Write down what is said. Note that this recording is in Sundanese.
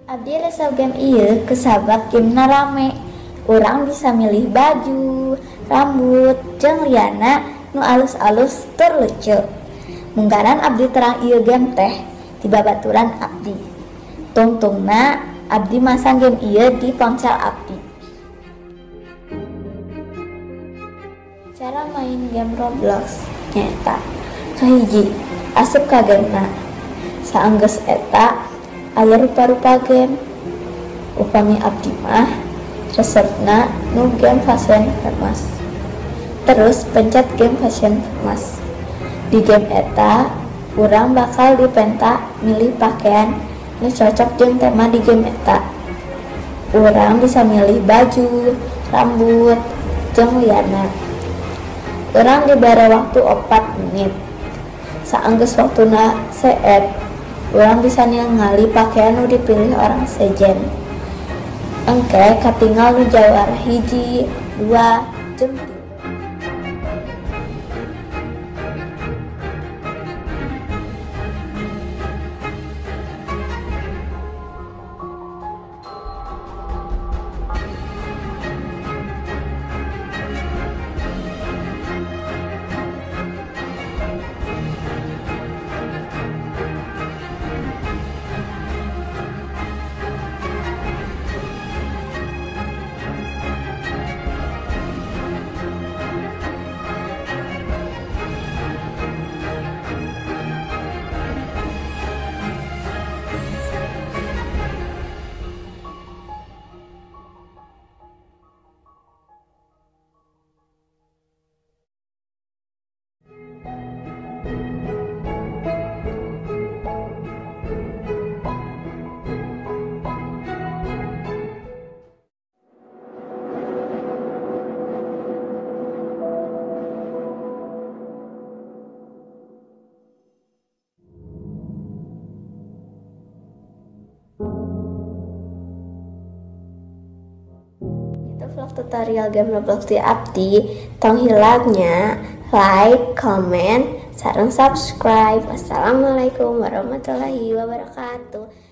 Abdi resep game ieu kusabab gamena rame. Urang bisa milih baju, rambut, jeung liyana nu alus-alus tur lucu. Munggaran abdi terang ieu game teh ti babaturan abdi. Tungtungna abdi masang game ieu di ponsel abdi. Cara main game Roblox nyaeta kahiji, asup ka gamena. Saenggeus eta aya rupa-rupa game. Upami abdi mah resepna nu game Fashion Famous. Terus pencet game Fashion Famous. Di game eta urang bakal dipenta milih pakaian nu cocok jeung tema di game eta. Urang bisa milih baju, rambut, jeung liyana. Urang dibere waktu 4 menit. Saenggeus waktuna seet, urang bisa ningali pakaian nu dipilih orang sejen. Engke katingal nu jawara 1, 2, jeung 3. Itu vlog tutorial game Roblox di abdi. Tong hilangnya like, comment, sareng subscribe. Wassalamualaikum warahmatullahi wabarakatuh.